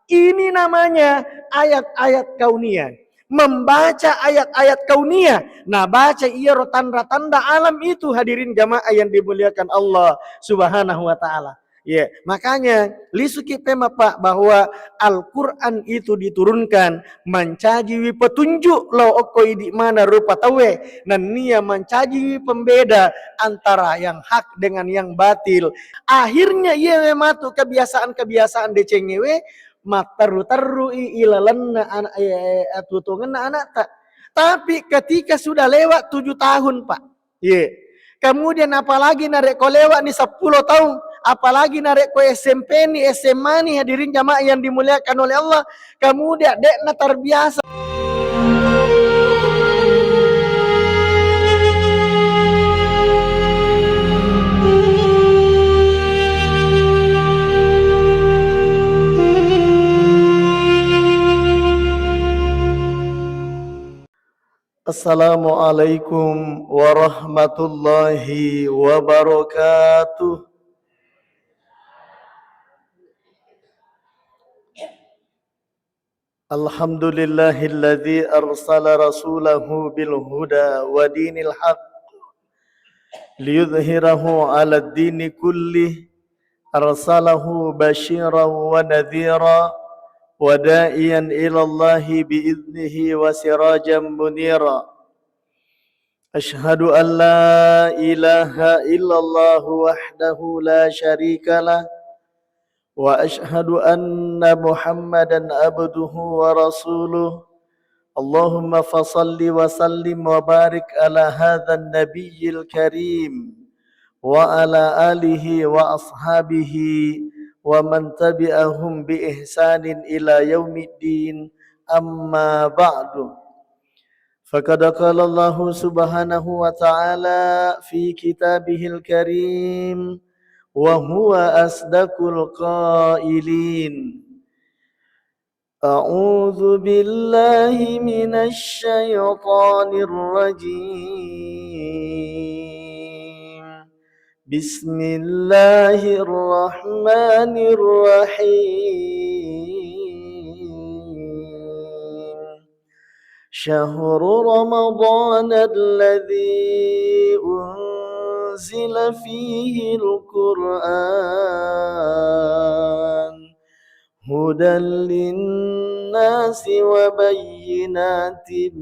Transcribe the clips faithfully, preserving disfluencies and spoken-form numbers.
Ini namanya ayat-ayat kauniyah. Membaca ayat-ayat kauniyah, nabaca iyaro tanra-tanra alam itu, hadirin jamaah yang dimuliakan Allah Subhanahu wa Ta'ala. Ya, makanya lisuki pema, Pak, bahwa Al-Quran itu diturunkan mancajiwi petunjuk lao okko idi mana rupa tauwe, nennia mancajiwi pembeda antara yang hak dengan yang batil. Akhirnya iyawe matu kebiasaan-kebiasaan decengewe, matteru-terui ilalenna ana-, eh, eh, atuo-tuongenna anakta. Tapi ketika sudah lewat tujuh tahun, Pak, ye. Kemudian apalagi narekko lewat ni seppulo tahun, apalagi narekko S M P ni, S M A ni, hadirin jamaah yang dimuliakan oleh Allah, kemudian dekna terbiasa. Assalamualaikum warahmatullahi wabarakatuh. Alhamdulillahilladzi arsala rasulahu bil huda wa dinil haq liyudhhirahu 'alad dini kullih, arsalahu basyiran wa nadhira wa da'iyan ilallahi bi idnihi wa sirajan munira. Asyhadu an la ilaha illallah wahdahu la syarikalah, wa asyhadu anna Muhammadan abduhu wa rasuluh. Allahumma fasalli wa sallim wa barik ala hadzan nabiyyil karim wa ala alihi wa ashabihi wa man tabi'ahum bi ihsanin ila yaumiddin, amma ba'du. Faqad qala Allahu subhanahu wa ta'ala fi kitabihil karim, wa huwa asdaqul qailin. A'udzu billahi minasy syaithanir rajim. Bismillahirrahmanirrahim. Syahru Ramadan alladzi unzila fihil Qur'an hudan linnasi wa bayyinatin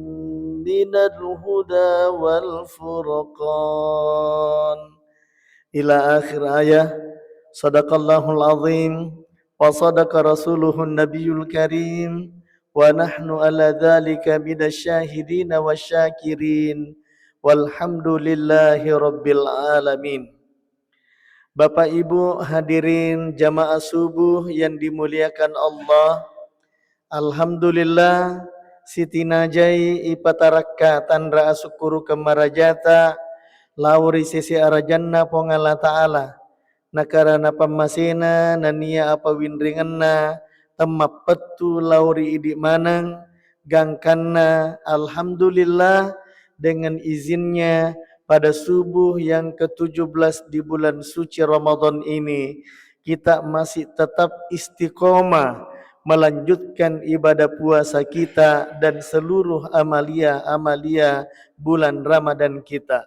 minal huda wal furqan. Ila akhir ayah. Sadaqallahul azim wa sadaqa rasuluhun nabiyul karim wa nahnu ala dzalika minasy syahidina wasy syakirin walhamdulillahi rabbil alamin. Bapak Ibu hadirin jamaah subuh yang dimuliakan Allah, alhamdulillah, sitinajai ipatarakka tanra asukkurukeng marajata lao ri sese arajanna Puang Allah Ta'ala, nakarana pammasena nennia apawinringenna temmappettu lao ri idi maneng, gangkanna, alhamdulillah, dengan izinnya, pada subuh yang ketujuh belas di bulan suci Ramadan ini, kita masih tetap istiqomah melanjutkan ibadah puasa kita dan seluruh amalia-amalia bulan Ramadan kita.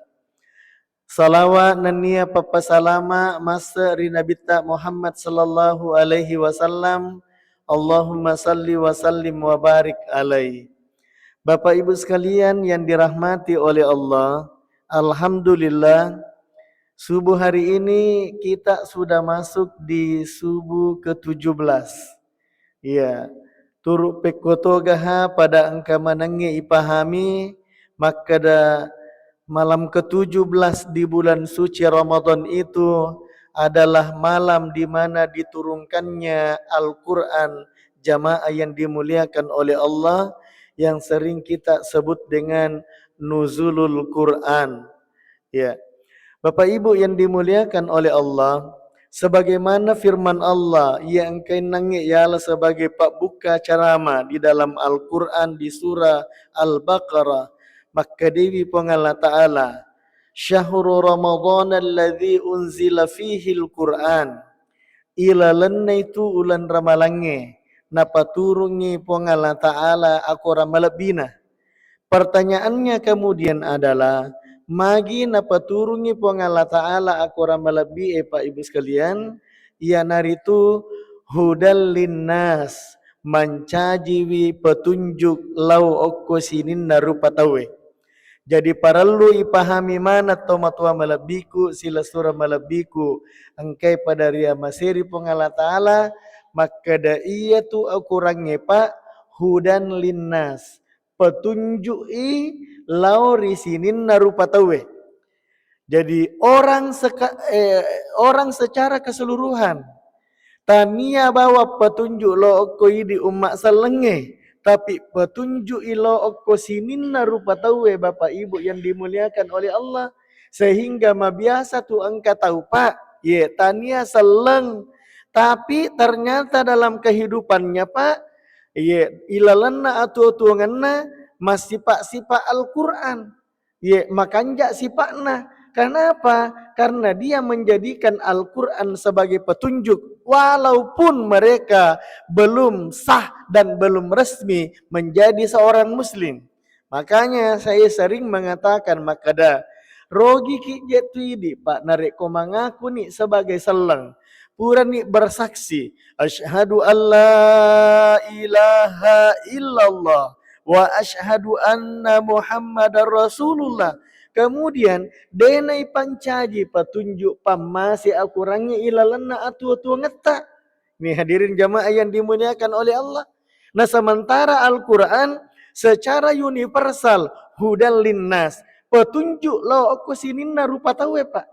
Salawat nennia pappasalama masse ri Nabitta Muhammad sallallahu alaihi wasallam. Allahumma salli wa sallim wa barik alaih. Bapak Ibu sekalian yang dirahmati oleh Allah, alhamdulillah, subuh hari ini kita sudah masuk di subuh ketujuh belas. Iya, turu pekkotogaha pada engka manengnge ipahami makkeda malam ketujuh belas di bulan suci Ramadan itu adalah malam di mana diturunkannya Al-Quran, jamaah yang dimuliakan oleh Allah, yang sering kita sebut dengan Nuzulul Quran. Ya. Bapak Ibu yang dimuliakan oleh Allah, sebagaimana firman Allah yang engkainangnge yala sebagai pabbukka carama di dalam Al-Quran di surah Al-Baqarah, makkedewi Puang Allah Ta'ala, "Syahru Ramadan alladzi unzila fihil Quran." Ilalenna itu ulan Ramalangnge, napaturungngi Puang Allah Ta'ala akorang malebbina. Pertanyaannya kemudian adalah, magi napaturungngi Puang Allah Ta'ala akorang malebbi e, Pak Ibu sekalian, iyanaritu hudal linnas, mancajiwi petunjuk lao okko sininna rupa tauwe. Jadi parellu ipahami maneng tomatoa malebbiku, silessureng malebbiku, engkae pada riamaseri Puang Allah Ta'ala, makkeda iyatu akorangnge, Pak, hudan linnas, petunju'i lao ri sininna rupa tauwe. Jadi orang seka-, eh, orang secara keseluruhan, tania bawang petunjuk lo okko idi umma sellengnge, tapi petunju'i lo okko sininna rupa tauwe, Bapak Ibu yang dimuliakan oleh Allah, sehingga mabiasa tu engka tau, Pak, ye, tania selleng, tapi ternyata dalam kehidupannya, Pak, ye, ilalenna atuo-tuongenna massipa-sipa Al-Quran. Ye, makanja sipa'na. Kenapa? Karena dia menjadikan Al-Quran sebagai petunjuk, walaupun mereka belum sah dan belum resmi menjadi seorang muslim. Makanya saya sering mengatakan, makkeda, rogi ki je tu idi, Pak, narekko mangakuni sebagai selleng. Purani bersaksi, asyhadu alla ilaha illallah wa asyhadu anna Muhammadar Rasulullah. Kemudian, de naipancaji petunjuk pammase akorangnge ilalenna atuo-tuongetta. Nih, hadirin jamaah yang dimuliakan oleh Allah. Nah, sementara Al-Quran secara universal hudan linnas, petunjuk lao okko sininna rupa tauwe, Pak.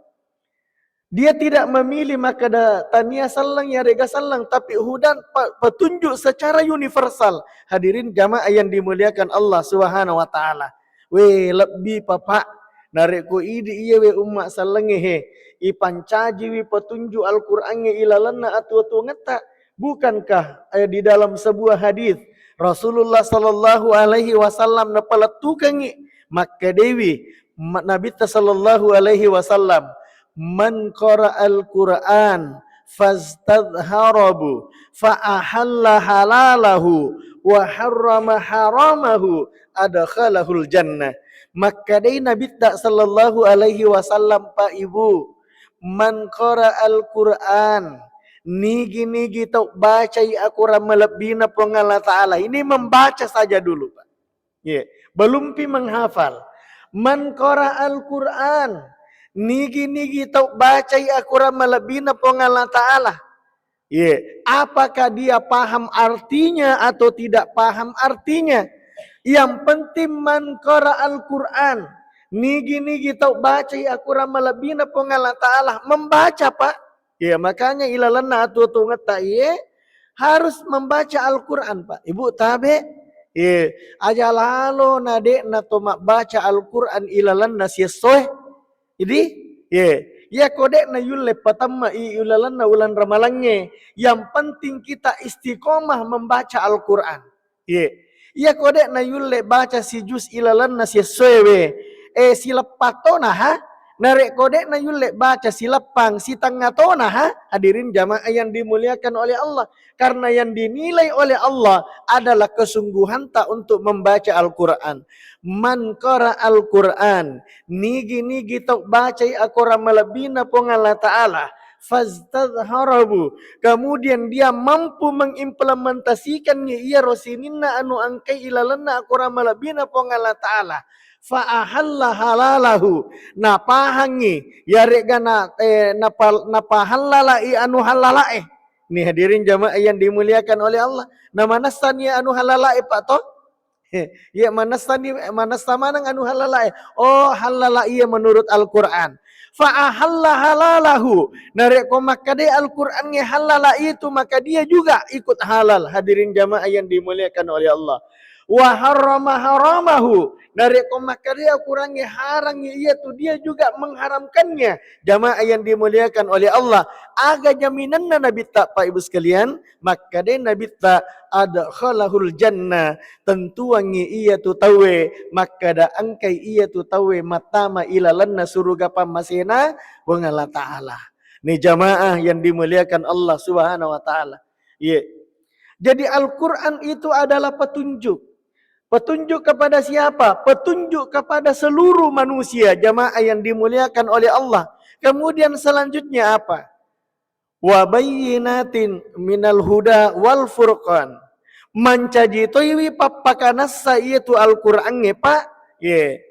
Dia tidak memilih makkeda tania selleng yarega selleng, tapi hudan pe-, petunjuk secara universal. Hadirin jamaah yang dimuliakan Allah Subhanahu wa Ta'ala. We, lebbi, Bapak, narekko idi iye we umma sellengnge he, ipancajiwi petunjuk Al-Qurangnge ilalenna atuo-tuongetta. Bukankah, eh, di dalam sebuah hadis Rasulullah sallallahu alaihi wasallam napalettukengngi, makkedewi ma-, Nabitta sallallahu alaihi wasallam, "Man qara'al Qur'an fastadharabu fa ahalla halalahu wa harrama haramahu adkhalahul jannah." Makkedai Nabitta sallallahu alaihi wasallam, Pak Ibu, "Man qara'al Qur'an," nigi-nigi tau bacai akorang malebbina Puang Allah Ta'ala. Ini membaca saja dulu, Pak. Ye, belum pi menghafal. "Man qara'al Qur'an," nigi-nigi tau bacai akorang malebbina Puang Allah Ta'ala. Ye, apakah dia paham artinya atau tidak paham artinya? Yang penting, "Man qara'al Qur'an," nigi-nigi tau bacai akorang malebbina Puang Allah Ta'ala, membaca, Pak. Iya, makanya ilalenna atuo-tuongetta iye harus membaca Al-Quran, Pak. Ibu tabe? Iya, aja lalo na de'na to mabbaca Al-Quran ilalenna siessoe. Jadi, iya, iya ko de'na yulle patamma i ilalenna ulang ramalangnge. Yang penting kita istiqomah membaca Al-Quran. Iye. Iya ko de'na yulle baca sijus ilalenna siessoewe, eh, sileppang tona ha? Narekko de'na yulle baca sileppang, sitengnga tona ha? Hadirin jamaah yang dimuliakan oleh Allah. Karena yang dinilai oleh Allah adalah kesungguhanta untuk membaca Al-Quran. "Man qara'al Qur'an," nigi-nigi tau bacai akorang malebbina Puang Allah Ta'ala, fastadharabu, kemudian dia mampu mengimplementasikan iyaro sininna anu engkai ilalenna akorang malebbina Puang Allah Ta'ala, fa ahalla halalahu, napahangngi, yarega na, eh, napa-, napahallalai anu hallala'e. Nih, hadirin jamaah yang dimuliakan oleh Allah, namanessani anu hallala'e, Pak, toh? Iya, manessani, manessa maneng anu hallala'e. Oh, hallala iya menurut Al-Quran. Fa ahalla halalahu. Narekko makkeda Al-Quran nge hallala itu, maka dia juga ikut halal. Hadirin jamaah yang dimuliakan oleh Allah. Wa harrama haramahu. Narekko makkeda Al-Quran nge harang, iya tu dia juga mengharamkannya. Jamaah yang dimuliakan oleh Allah. Aga jaminanna Nabitta, Pak Ibu sekalian? Makkeda Nabitta, adkhalahul jannah, tentuangngi iyatu tauwe, makkeda engkai iyatu tauwe mattama ilalenna suruga pammasena Puang Allah Ta'ala. Ni jamaah yang dimuliakan Allah Subhanahu wa Ta'ala. Iye. Jadi Al-Quran itu adalah petunjuk. Petunjuk kepada siapa? Petunjuk kepada seluruh manusia, jamaah yang dimuliakan oleh Allah. Kemudian selanjutnya apa? Wa bayyinatin minal huda wal furqan. Mancaji toiwi pappakanassa iyatu Al-Qurangnge, Pak. Ye.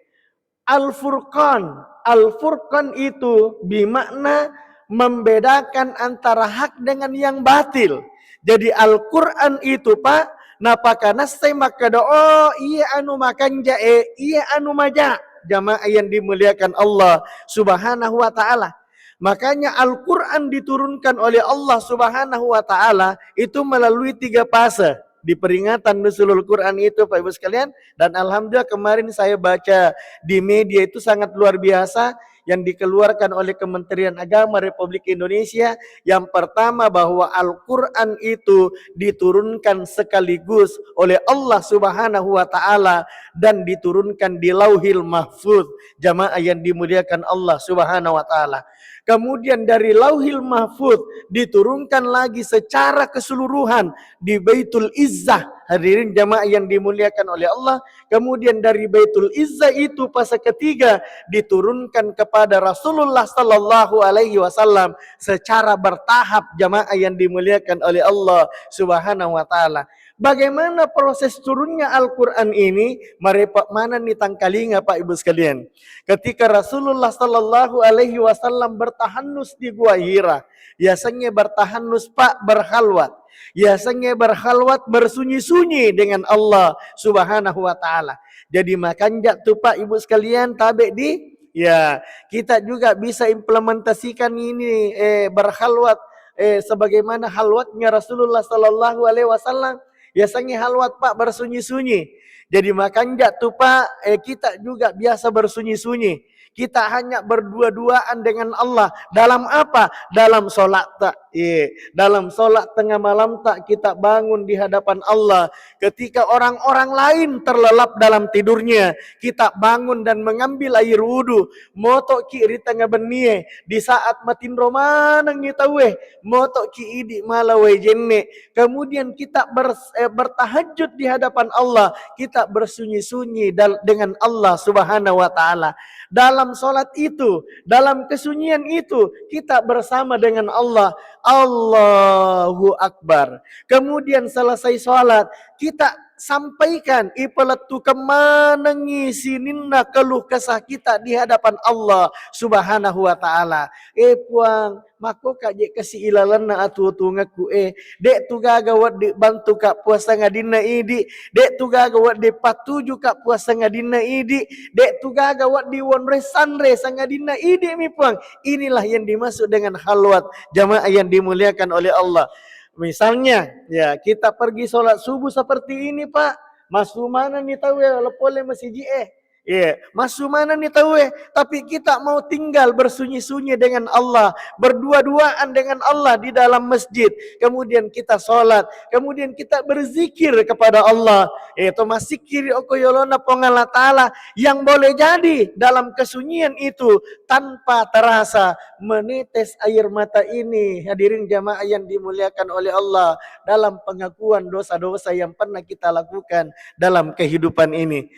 Al-Furqan. Al-Furqan itu bermakna membedakan antara hak dengan yang batil. Jadi Al-Quran itu, Pak, napakanassai makkeda, oh, iya anu makanja'e, iya anu maja. Jamaah yang dimuliakan Allah Subhanahu wa Ta'ala. Makanya Al-Quran diturunkan oleh Allah Subhanahu wa Ta'ala itu melalui tiga fase di peringatan Nuzulul Quran itu, Pak Ibu sekalian. Dan alhamdulillah, kemarin saya baca di media itu sangat luar biasa yang dikeluarkan oleh Kementerian Agama Republik Indonesia. Yang pertama, bahwa Al-Quran itu diturunkan sekaligus oleh Allah Subhanahu wa Ta'ala dan diturunkan di Lauhil Mahfuz. Jamaah yang dimuliakan Allah Subhanahu wa Ta'ala. Kemudian dari Lauhil Mahfuz diturunkan lagi secara keseluruhan di Baitul Izzah. Hadirin jamaah yang dimuliakan oleh Allah. Kemudian dari Baitul Izzah itu, fase ketiga, diturunkan kepada Rasulullah sallallahu alaihi wasallam secara bertahap, jamaah yang dimuliakan oleh Allah Subhanahu wa Ta'ala. Bagaimana proses turunnya Al-Quran ini? Marepa manenni tangkalinga, Pak Ibu sekalian. Ketika Rasulullah sallallahu alaihi wasallam bertahannus di Gua Hira, yasengnge bertahannus, Pak, berkhalwat. Yasengnge berkhalwat, bersunyi-sunyi dengan Allah Subhanahu wa Ta'ala. Jadi makanja tu, Pak Ibu sekalian, tabe di, ya, kita juga bisa implementasikan ini, eh, berkhalwat, eh, sebagaimana khalwatnya Rasulullah sallallahu alaihi wasallam. Yasengnge khalwat, Pak, bersunyi-sunyi. Jadi makanja tu, Pak, eh, kita juga biasa bersunyi-sunyi. Kita hanya berdua-duaan dengan Allah. Dalam apa? Dalam sholat, tak? Iya. Dalam sholat tengah malam, tak, kita bangun di hadapan Allah. Ketika orang-orang lain terlelap dalam tidurnya, kita bangun dan mengambil air wudhu. Motoki ri tengah bennie. Di saat matinro manengi tauwe, motoki idi mala wae jenne. Kemudian kita ber-, eh, bertahajud di hadapan Allah, kita bersunyi-sunyi dal-, dengan Allah Subhanahu wa Ta'ala. Dalam sholat itu, dalam kesunyian itu, kita bersama dengan Allah. Allahu Akbar. Kemudian selesai sholat, kita sampaikan, ipalettukeng manengi sininna keluh kesah kita di hadapan Allah Subhanahu wa Ta'ala. Eh, Puang, makkoka je kasi ilalenna atuo-tuongekku, eh. De'tu gaga wedding bantuka, Puang, sangadinna idi. De'tu gaga wedding pattujuka, Puang, sangadinna idi. De'tu gaga wedding wonroi sanre, sangadinna idi mi, Puang. Inilah yang dimaksud dengan khalwat, jamaah yang dimuliakan oleh Allah. Misalnya, ya, kita pergi sholat subuh seperti ini, Pak. Massu manenni tauwe lo pole masiji e. Iya, massu manenni tauwe, tapi kita mau tinggal bersunyi-sunyi dengan Allah, berdua-duaan dengan Allah di dalam masjid. Kemudian kita sholat, kemudian kita berzikir kepada Allah. Itu massikkiri okko yolona Puang Allah Ta'ala, yang boleh jadi dalam kesunyian itu tanpa terasa menetes air mata ini, hadirin jamaah yang dimuliakan oleh Allah, dalam pengakuan dosa-dosa yang pernah kita lakukan dalam kehidupan ini.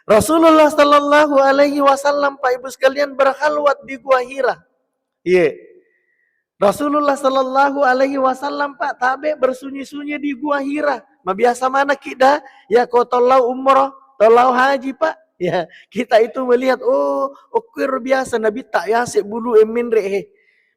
Rasulullah sallallahu alaihi wasallam, Pak Ibu sekalian, berkhalwat di Gua Hira. Iya. Rasulullah sallallahu alaihi wasallam, Pak, tabe bersunyi-sunyi di Gua Hira. Mabiasa mana kita, ya, ko tollau umroh, tollau haji, Pak. Ya, kita itu melihat, oh, okko ero biasa Nabitta yase bulu e menre he.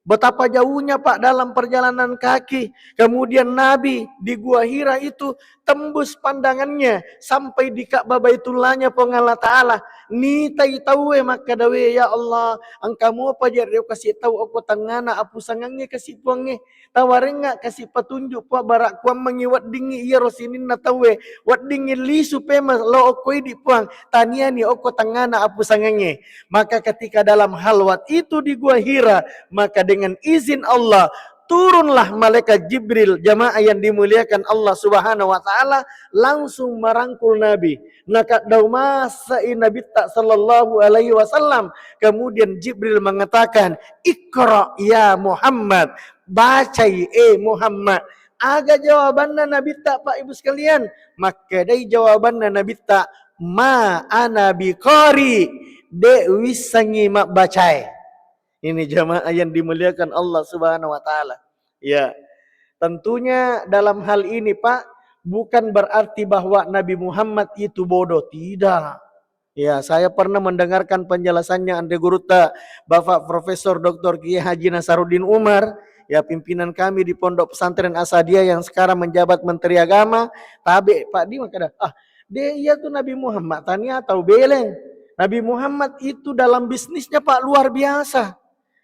Betapa jauhnya, Pak, dalam perjalanan kaki. Kemudian Nabi di Gua Hira itu tembus pandangannya sampai di Ka'bah Baitullahnya Puang Allah Ta'ala. Nitai tauwe makkadawe, ya Allah, engka mopa je rio kasi tau okko tengngana apusangangnge kasi Puangnge. Tawarengnga kasi petunjuk, Puang, barakkuammengngi weddingngi iyaro sininna tauwe, weddingngi lisu pema lo okko idi, Puang, taniani okko tengngana apusangangnge. Maka ketika dalam khalwat itu di Gua Hira, maka dengan izin Allah, turunlah malaikat Jibril, jamaah yang dimuliakan Allah Subhanahu wa Ta'ala, langsung merangkul Nabi. Nakaddau massai Nabitta sallallahu alaihi wasallam. Kemudian Jibril mengatakan, "Iqra ya Muhammad, bacai, eh Muhammad." Aga jawabanna Nabitta, Pak Ibu sekalian? Makkedai jawabanna Nabitta, "Ma ana biqari, de' wissengngi mabbacae." Ini jamaah yang dimuliakan Allah Subhanahu wa Ta'ala. Ya, tentunya dalam hal ini, Pak, bukan berarti bahwa Nabi Muhammad itu bodoh, tidak. Ya, saya pernah mendengarkan penjelasannya Ande Gurutta, Bapak Profesor Doktor Kiai Haji Nasaruddin Umar, ya, pimpinan kami di Pondok Pesantren Asadiyah yang sekarang menjabat Menteri Agama, tabe, Pak, di makkeda, ah, de, iya tu Nabi Muhammad tania tau beleng. Nabi Muhammad itu dalam bisnisnya, Pak, luar biasa.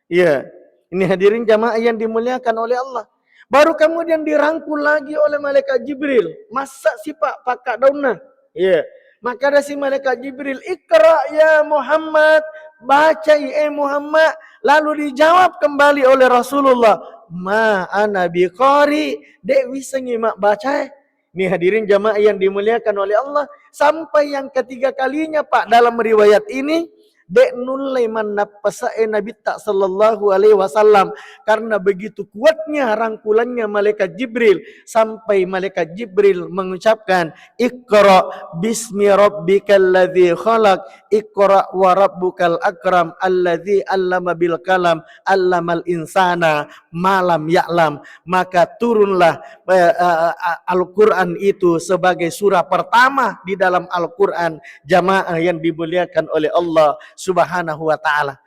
Iya. Ini hadirin jamaah yang dimuliakan oleh Allah. Baru kemudian dirangkul lagi oleh malaikat Jibril. Masa sih, Pak, pakka daunna? Iya. Maka ada si malaikat Jibril, "Iqra ya Muhammad, bacai, eh Muhammad." Lalu dijawab kembali oleh Rasulullah, "Ma ana biqari, de' wissengngi mabbacae." Ini hadirin jamaah yang dimuliakan oleh Allah, sampai yang ketiga kalinya, Pak, dalam riwayat ini, de' nullei mannappase'e Nabitta sallallahu alaihi wasallam, karena begitu kuatnya rangkulannya malaikat Jibril, sampai malaikat Jibril mengucapkan, "Iqra bismi rabbikal ladzi khalaq, iqra wa rabbukal akram, alladzi allama bil qalam, allamal insana ma lam ya'lam." Maka turunlah, eh, eh, eh, Al-Quran itu sebagai surah pertama di dalam Al-Quran, jamaah yang dimuliakan oleh Allah Subhanahu wa Ta'ala.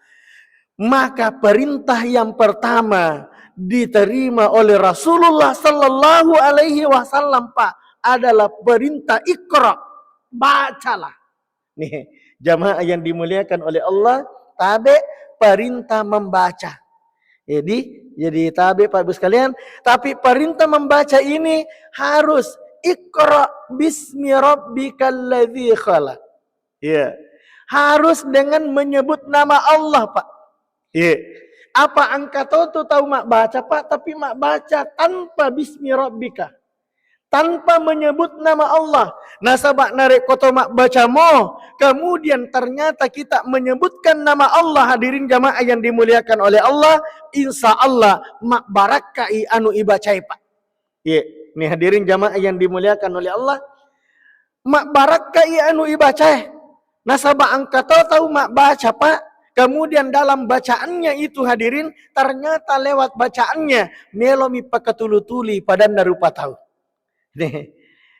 Maka perintah yang pertama diterima oleh Rasulullah Sallallahu Alaihi Wasallam, Pak, adalah perintah Iqra, bacalah. Nih, jamaah yang dimuliakan oleh Allah, tabe perintah membaca. Jadi, jadi tabe, Pak Ibu sekalian, tapi perintah membaca ini harus Iqra bismi rabbikal ladzi khalaq. Iya. Harus dengan menyebut nama Allah, Pak. Iya. Apa engka to tu tau mabbaca, Pak, tapi mabbaca tanpa bismi rabbika, tanpa menyebut nama Allah. Nasaba narekko to mabbaca mo, kemudian ternyata kita menyebutkan nama Allah, hadirin jamaah yang dimuliakan oleh Allah, insya Allah mabbarakkai anu ibacae, Pak. Iya, nih hadirin jamaah yang dimuliakan oleh Allah, mabbarakkai anu ibacae. Nasaba engka to tau mabbaca, Pak, kemudian dalam bacaannya itu, hadirin, ternyata lewat bacaannya melomi pakatulu-tuli padanna rupa tau. Nih,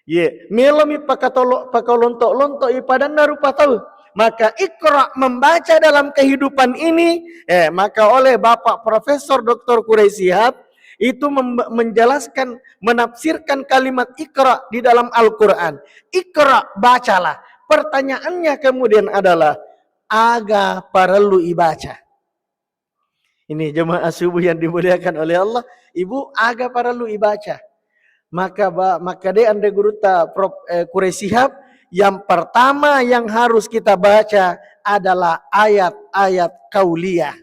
iya, melomi pakatolo-, pakalonto-lonto i padanna rupa tau. Maka Iqra membaca dalam kehidupan ini, eh, maka oleh Bapak Profesor Doktor Quraish Shihab itu mem-, menjelaskan, menafsirkan kalimat Iqra di dalam Al-Quran. Iqra, bacalah. Pertanyaannya kemudian adalah, aga parellu ibaca? Ini jemaah subuh yang dimuliakan oleh Allah, Ibu, aga parellu ibaca? Maka ba-, maka de Ande Gurutta Prof, eh, Quraish Shihab, yang pertama yang harus kita baca adalah ayat-ayat qauliyah.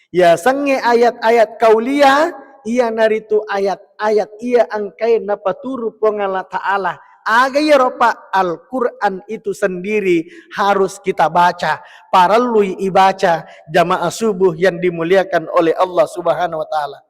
Ya, sengnge ayat-ayat qauliyah, iyanaritu ayat-ayat iya engkae napaturu Puang Allah Ta'ala. Aga iyaro, Pak? Al-Quran itu sendiri harus kita baca. Parellui ibaca, jamaah subuh yang dimuliakan oleh Allah Subhanahu wa Ta'ala.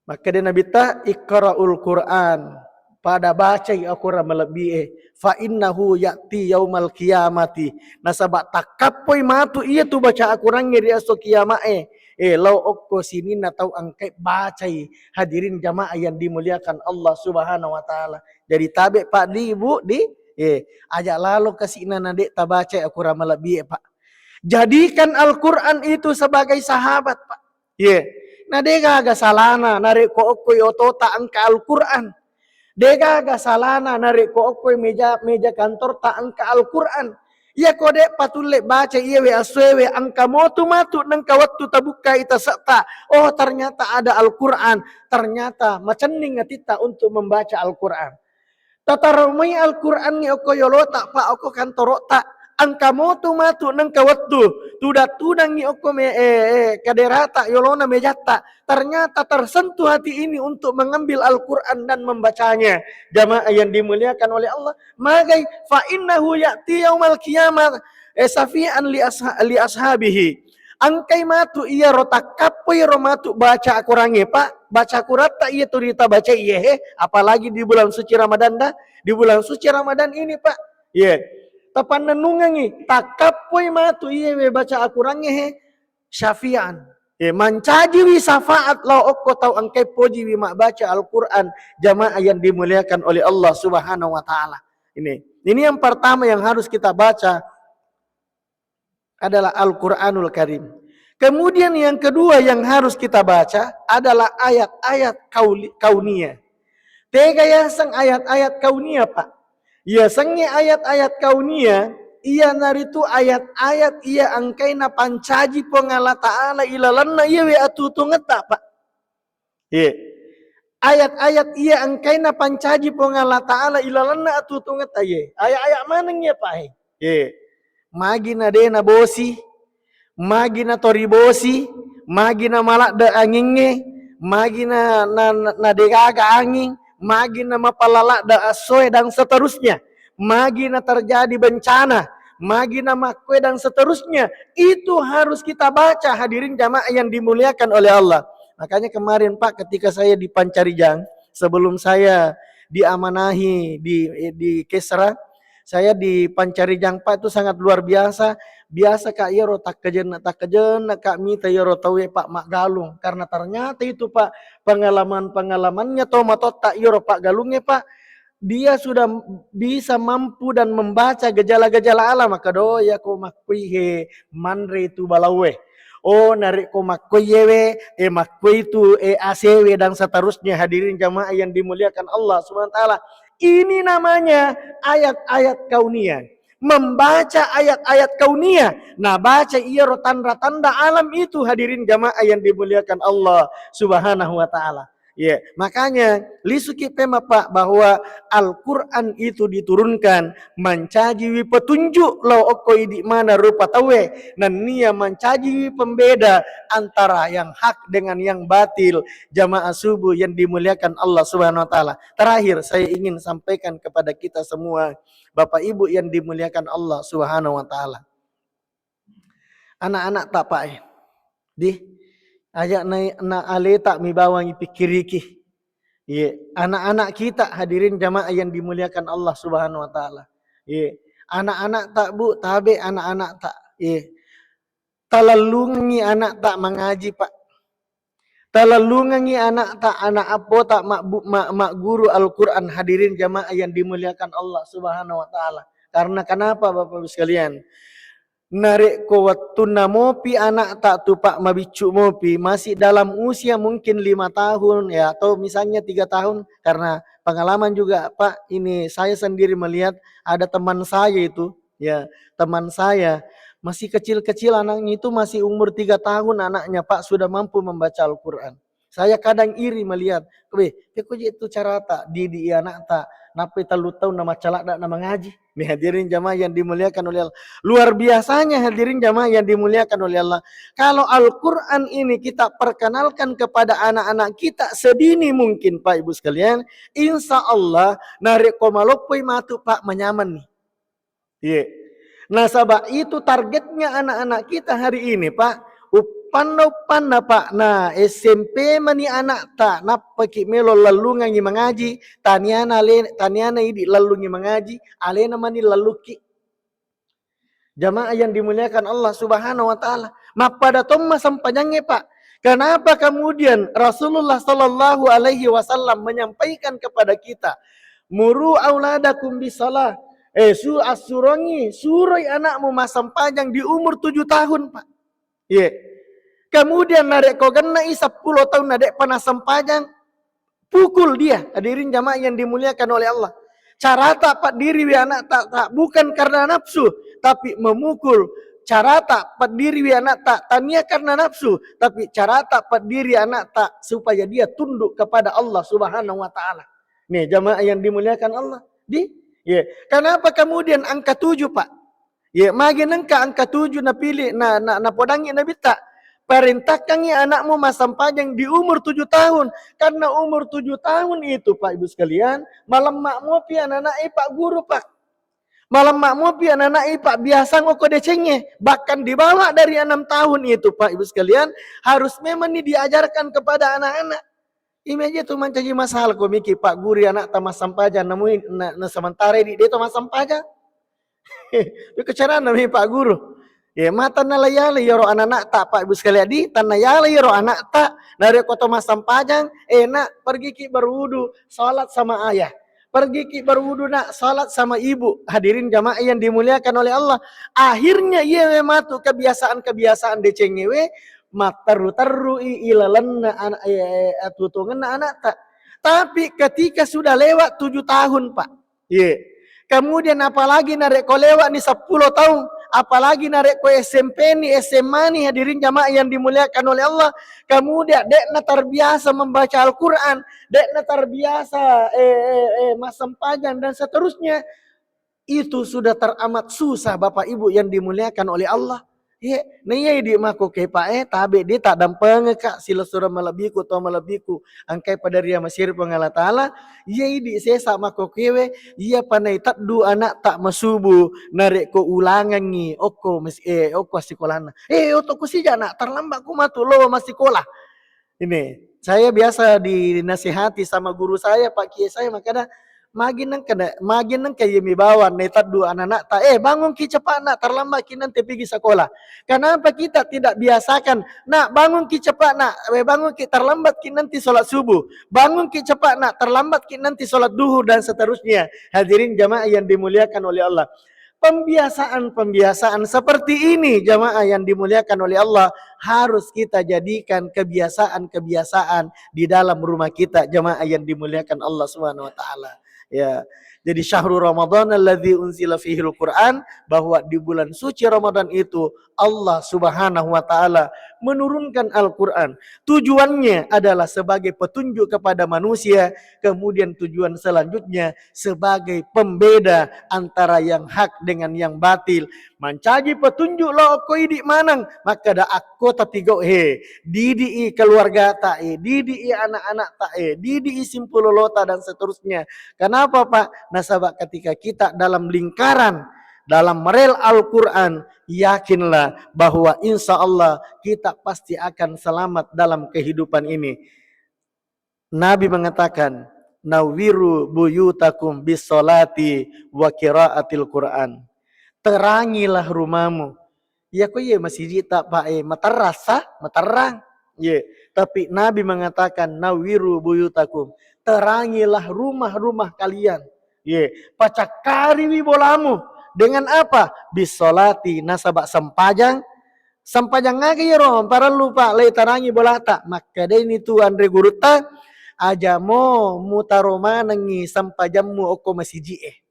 Makkeda Nabitta, "Iqra'ul Qur'an." Pada bacai Al-Quran malebbi'e. "Fa innahu ya'ti yaumal qiyamati." Nasaba takkappoi matu iya tu baca Al-Qurangnge ri esso kiama'e. Eh, lao okko sininna tau engkae bacai, hadirin jamaah yang dimuliakan Allah Subhanahu wa Ta'ala. Jadi tabe, Pak, di, Bu, di, eh, aja lalo kasi'na na de tabacai Al-Quran malebbi'e, Pak. Jadikan Al-Quran itu sebagai sahabat, Pak. Ye, na de gaga salana narekko okkoi otota engka Al-Quran. De gaga salana narekko okkoi meja, meja kantorta engka Al-Quran. Iyako de patulle baca iyewe essoewe, engka motu matu nengka wettu tabukkai tase'ta. Oh, ternyata ada Al-Quran. Ternyata macenning atitta untuk membaca Al-Quran. Tataromai Al-Qurangnge okko yolota, Pak, okko kantoro'ta. Engka motu matu nengka wettu tudang-tudangngi okko me-, eh, eh, kaderata yolona mejatta. Ternyata tersentuh hati ini untuk mengambil Al-Quran dan membacanya. Jamaah yang dimuliakan oleh Allah, magai, "Fa innahu ya'ti yaumal qiyamah, eh, syafi'an li asha-, li ashabihi." Engkai matu iyaro takkappoi ro matu baca Al-Qurangnge, Pak. baca Quratta iya tu rita baca iye he, apalagi di bulan suci Ramadan dah. Di bulan suci Ramadan ini, Pak. Iya. Tapannennungengi, takkappoi matu iye we baca Al-Qurangnge he, syafi'an. Eh, mancajiwi syafaat lao okko tau engkai pojiwi mabbaca Al-Quran, jamaah yang dimuliakan oleh Allah Subhanahu wa Ta'ala. Ini, ini yang pertama yang harus kita baca adalah Al-Quranul Karim. Kemudian yang kedua yang harus kita baca adalah ayat-ayat kauli-, kauniyah. Tega yaseng ayat-ayat kauniyah, Pak? Yasengnge ayat-ayat kauniyah, iyanaritu ayat-ayat iya engkaina pancaji Puang Allah Ta'ala ilalenna iyawe atuo-tuongetta, Pak. Iye. Ayat-ayat iya engkaina pancaji Puang Allah Ta'ala ilalenna atuo-tuongetta, iye. Ayat-ayat maneng iya, Pak, he? Iye. Magi na de nabosi, magi na tori bosi, magi na maladde angingnge, magi na, na, na, na degaga anging, magi na mapallaladde assoe, dan seterusnya. Magi na terjadi bencana, magi na makkue, dan seterusnya. Itu harus kita baca, hadirin jamaah yang dimuliakan oleh Allah. Makanya kemarin, Pak, ketika saya di Pancarijang, sebelum saya diamanahi di, di Kesra, saya di Pancarijang, Pak, itu sangat luar biasa. Biasa, Kak, iyaro takkajenne-, takkajenne, Kak, mita iyaro tauwe, Pak, maggalung. Karena ternyata itu, Pak, pengalaman-pengalamannya tomatoatta iyaro paggalungnge, Pak, dia sudah bisa mampu dan membaca gejala-gejala alam. Maka do, iya ko makkui he manre tu balaue. Oh, narekko makkoi yewe, eh, makkoi tu, eh, A C W dan seterusnya, hadirin jamaah yang dimuliakan Allah Subhanahu wa Ta'ala. Ini namanya ayat-ayat kauniyah. Membaca ayat-ayat kauniyah, nah, baca iyaro tanda-tanda alam itu, hadirin jamaah yang dimuliakan Allah Subhanahu wa Ta'ala. Iya, makanya lisuki pema, Pak, bahwa Al-Quran itu diturunkan mancajiwi petunjuk lao okko idi mana rupa tauwe, nennia mancajiwi pembeda antara yang hak dengan yang batil. Jamaah subuh yang dimuliakan Allah Subhanahu wa Ta'ala. Terakhir, saya ingin sampaikan kepada kita semua, Bapak Ibu yang dimuliakan Allah Subhanahu wa Ta'ala. Anak-anak ta, Pak, eh. Di, aja na, na aleta mi bawang ipikkiriki. Iya, anak-anak kita, hadirin jamaah yang dimuliakan Allah Subhanahu wa Ta'ala. Iya, anak-anak ta, Bu, tabe anak-anak ta. Iya. Talellungengi anak ta mangaji, Pak. Talellungengi anak ta, anak apo ta mabbu-, ma-, magguru Al-Quran, hadirin jamaah yang dimuliakan Allah Subhanahu wa Ta'ala. Karena kenapa, Bapak Ibu sekalian? Narekko wettunna mopi anak ta tu, Pak, mabiccu mopi, masih dalam usia mungkin lima tahun, ya, atau misalnya tiga tahun, karena pengalaman juga, Pak, ini saya sendiri melihat ada teman saya itu, ya, teman saya masih kecil-kecil anaknya itu, masih umur tiga tahun anaknya, Pak, sudah mampu membaca Al-Quran. Saya kadang iri melihat, "Weh, pekko je tu carata didi anakta, nappai tellu taung na maccalakda na mangaji." Nih, hadirin jamaah yang dimuliakan oleh Allah. Luar biasanya, hadirin jamaah yang dimuliakan oleh Allah. Kalau Al-Quran ini kita perkenalkan kepada anak-anak kita sedini mungkin, Pak Ibu sekalian, insya Allah, narekko maloppoi matu, Pak, manyaman nih. Iya. Nasaba itu targetnya anak-anak kita hari ini, Pak. Uppanna-uppanna, Pak. Nah, S M P mani anakta, nappaki melo lallungangi mangaji, taniana le-, taniana idi lallungi mangaji, alena mani lallukki. Jamaah yang dimuliakan Allah Subhanahu wa Ta'ala. Mappada tomma sempajangnge, Pak. Kenapa kemudian Rasulullah Sallallahu Alaihi Wasallam menyampaikan kepada kita, "Muru auladakum bisalah." Eh, su-, assurongi, suroi anakmu massempajang di umur tujuh tahun, Pak. Iya. Kemudian narekko genna'i seppulo taung na de'pa nassempajang, pukul dia. Hadirin jamaah yang dimuliakan oleh Allah. Carata paddiriwi anakta, ta, bukan karena nafsu, tapi memukul. Carata paddiriwi anakta, tania karena nafsu, tapi carata paddiri anakta supaya dia tunduk kepada Allah Subhanahu wa Ta'ala. Nih, jamaah yang dimuliakan Allah. Di, ya. Kenapa kemudian angka tujuh, Pak? Ya, magi nengka angka tujuh napilih, na, na, napodangi Nabitta. Perintahkangi anakmu massempajang di umur tujuh tahun. Karena umur tujuh tahun itu, Pak Ibu sekalian, malemma mopi anak-anak, eh, Pak Guru, Pak. Malemma mopi anak-anak, eh, Pak, biasa ngoko decengnge. Bahkan di bawah dari enam tahun itu, Pak Ibu sekalian, harus memang ini diajarkan kepada anak-anak. Imeja tu mancaji masalah ko miki pagguru anakta massempajang, namui na, na sementara idi de to massempajang. Iko carana mi pagguru. Ye, mata nala yala yaro anak-anakta, Pak Ibu sekalian, di tanna yala yaro anakta, narekko to massempajang, eh, Nak, pergi ki berwudu, salat sama ayah. Pergi ki berwudu, Nak, salat sama ibu. Hadirin jamaah yang dimuliakan oleh Allah. Akhirnya iya mematu kebiasaan-kebiasaan decengewe, matteru-terui ilalenna anak, eh, eh, atuo-tuongenna anakta. Tapi ketika sudah lewat tujuh tahun, Pak, Ye. Kemudian apalagi narekko lewat ni seppulo taung, apalagi narekko S M P ni, S M A ni, hadirin jamaah yang dimuliakan oleh Allah, kemudian dekna terbiasa membaca Al-Quran, dekna terbiasa, eh, eh, eh, massempajang dan seterusnya, itu sudah teramat susah, Bapak Ibu yang dimuliakan oleh Allah. Ye, na iya idi makko kepa e, tabe di taddampengeka silessureng malebbiku, to malebbiku, engkai pada ria masiri Puang Allah Taala. Iya idi sesa makko kewe, iya panai teddu anakta masubu, narekko ulangangngi okko mes-, eh, okko assikolanna. Eh, oto kusija, Nak, terlambat ku matu lo massikola. Ini, saya biasa dinasihati sama guru saya, Pak Kiai saya, makanya, "Magi nengka na-, magi nengka iya mi bawang naiteddu anak-anakta, eh, bangunki cepat, Nak, terlambatki nanti pergi sekolah." Kenapa kita tidak biasakan, "Nak, bangunki cepat, Nak, eh, bangunki, terlambatki nanti sholat subuh. Bangunki cepat, Nak, terlambatki nanti sholat duhur," dan seterusnya. Hadirin jamaah yang dimuliakan oleh Allah. Pembiasaan-pembiasaan seperti ini, jamaah yang dimuliakan oleh Allah, harus kita jadikan kebiasaan-kebiasaan di dalam rumah kita, jamaah yang dimuliakan Allah Subhanahu wa Ta'ala. Ya, jadi syahru Ramadan alladzi unzila fihil Quran, bahwa di bulan suci Ramadan itu Allah Subhanahu wa Ta'ala menurunkan Al-Quran. Tujuannya adalah sebagai petunjuk kepada manusia, kemudian tujuan selanjutnya sebagai pembeda antara yang hak dengan yang batil. Mancaji petunjuk lo okko idi maneng, makkeda akko tapigau he, didii keluargata e, didii anak-anakta e, didii simpulolota dan seterusnya. Kenapa, Pak? Nasaba ketika kita dalam lingkaran, dalam rel Al-Quran, yakinlah bahwa insya Allah kita pasti akan selamat dalam kehidupan ini. Nabi mengatakan, "Nawwiru buyutakum bis-sholati wa qiraatil Quran." Terangilah rumahmu. Iya ko iya masiji ta, Pak, eh, materrang sa, materrang. Ye, tapi Nabi mengatakan, "Nawwiru buyutakum." Terangilah rumah-rumah kalian. Ye, pacakkariwi bolamu dengan apa? Bis-sholati, nasaba sempajang. Sempajang aga iyaro parellu, Pak, le tarangi bolata? Makkedai ni tu anre gurutta, "Ajamo mutaro manengngi sempajammu okko masiji'e."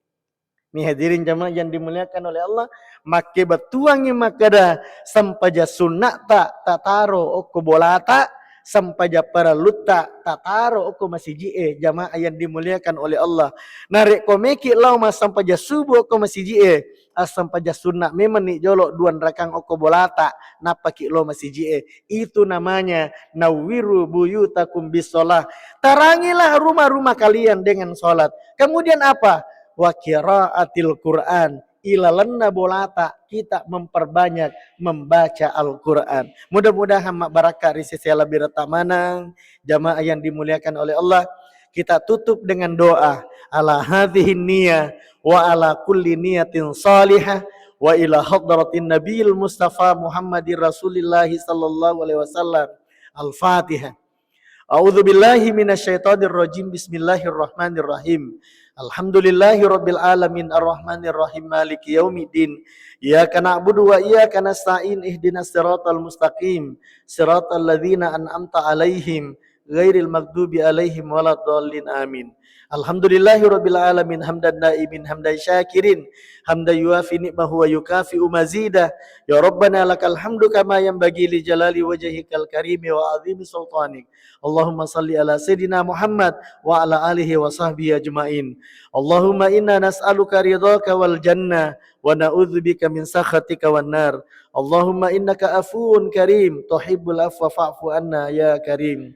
Ni hadirin jamaah yang dimuliakan oleh Allah, makkebettuangngi makkeda sempajang sunna'ta tataro okko bolata, sempajang parellutta tataro okko masiji'e, jamaah yang dimuliakan oleh Allah. Narekko meki lao massempajang subuh okko masiji'e, assempajang sunna memenni jolo duanrakang okko bolata, nappaki lo masiji'e. Itu namanya nawwiru buyutakum bisholah. Tarangilah rumah-rumah kalian dengan sholat. Kemudian apa? Wa qiraatil Quran. Ilalenna bolata kita memperbanyak membaca Al-Quran. Mudah-mudahan mabbarakka ri sese lebbi retta maneng, jamaah yang dimuliakan oleh Allah. Kita tutup dengan doa. Ala hadhihi niyah wa ala kulli niyatin salihah wa ila hadratin Nabiyil Mustafa Muhammadir Rasulillahi sallallahu alaihi wasallam. Al-Fatihah. A'udzu billahi minasyaitonir rajim. Bismillahirrahmanirrahim. Alhamdulillahi rabbil alamin, arrahmanir rahim, maliki yaumiddin. Iyyaka na'budu wa iyyaka nasta'in, ihdinas siratal mustaqim, siratal ladzina an'amta alaihim, ghairil maghdubi alaihim waladdallin. Amin. Alhamdulillahi rabbil alamin, hamdan naimin, hamdan syakirin, hamdan yuwafi ni'mahu wa yukafi'u mazidah. Ya Rabbana lakal hamdu kama yanbaghi li jalali wajhikal karimi wa azimi sultanik. Allahumma salli ala Sayyidina Muhammad wa ala alihi wa sahbihi ajmain. Allahumma inna nas'aluka ridhaka wal jannah wa na'udzubika min sakhatika wan nar. Allahumma innaka afuwun karim, tuhibbul afwa fa'fu anna ya karim.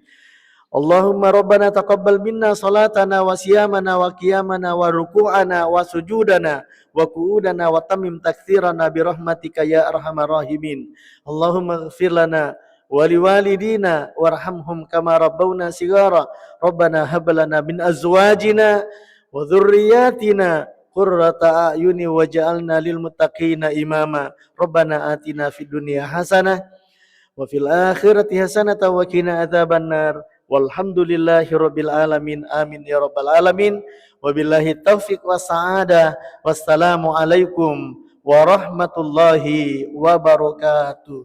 Allahumma rabbana taqabbal minna salatana wa siyamana wa qiyamana wa ruku'ana wa sujudana wa qu'udana wa tammim taktsirana bi rahmatika ya arhamar rahimin. Allahumma ighfir lana ولوالدينا وارحمهم كما ربونا صغارا. ربنا هب لنا من أزواجنا وذرياتنا قرة أعين واجعلنا للمتقين إماما. ربنا آتنا في الدنيا حسنة وفي الآخرة حسنة وقنا عذاب النار. والحمد لله رب العالمين. آمين يا رب العالمين. وبالله التوفيق والسعادة. والسلام عليكم ورحمة الله وبركاته.